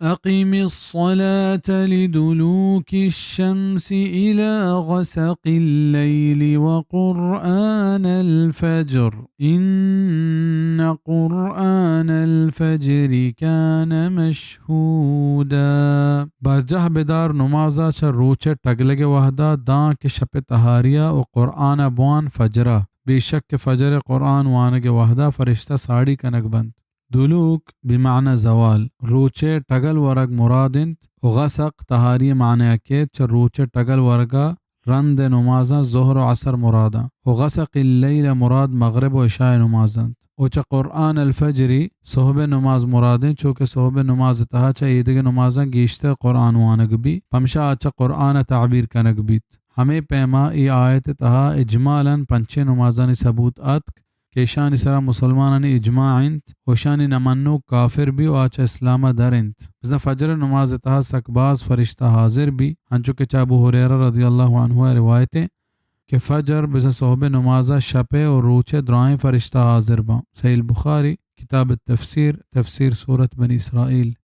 أقم الصلاة لدلوك الشمس إلى غسق الليل وقرآن الفجر إن قرآن الفجر كان مشهودا۔ برجاہ بدار نمازا چہ روچ ءِ ٹگلگ ءِ وہدا، داں کہ شپ ءِ تہاریا، و قرآن ءَ بوان فجرا، بے شک کہ فجر ءِ قرآن وانگ ءِ وہدا فرشتہ ساڑی کنگ بنت۔ دلوک بمعنی زوال، روچ ءِ ٹگل ورگ مراد انت، و غسق تہاری ءِ معنی ءَ کیت، چہ روچ ءِ ٹگل ورگا رند ءِ نمازاں ظہر و عصر مراداں، و غسق اللیل ءِ مراد مغرب و عشاء ءِ نماز انت۔ و چہ قرآن الفجری سہب ءِ نماز مراد انت، چو کہ سہب ءِ نماز ءِ تہا چہ ایدگہ نمازاں گیشتر قرآن وانگ بی، پمشا آ چہ قرآن ءَ تعبیر کنگ بیت۔ ہمے پیما اے آیت ءِ تہا اجمالاً پنچیں نمازانی ثبوت اتک کہ اشانی سرا مسلمانانی اجماع انت و اشانی نہ منوک کافر بی و آ چہ اسلام ءَ در انت۔ بزاں فجر ءِ نماز ءِ تہا سک باز فرشتہ حاضر بی، انچو کہ چہ ابو ہریرہ رضی اللہ عنہ ءَ روایت انت کہ فجر بزاں سہب ءِ نماز ءَ شپ ءِ و روچ ءِ درائیں فرشتہ حاضر باں۔ صحیح البخاری، کتاب التفسیر، تفسیر سورۃ بنی اسرائیل۔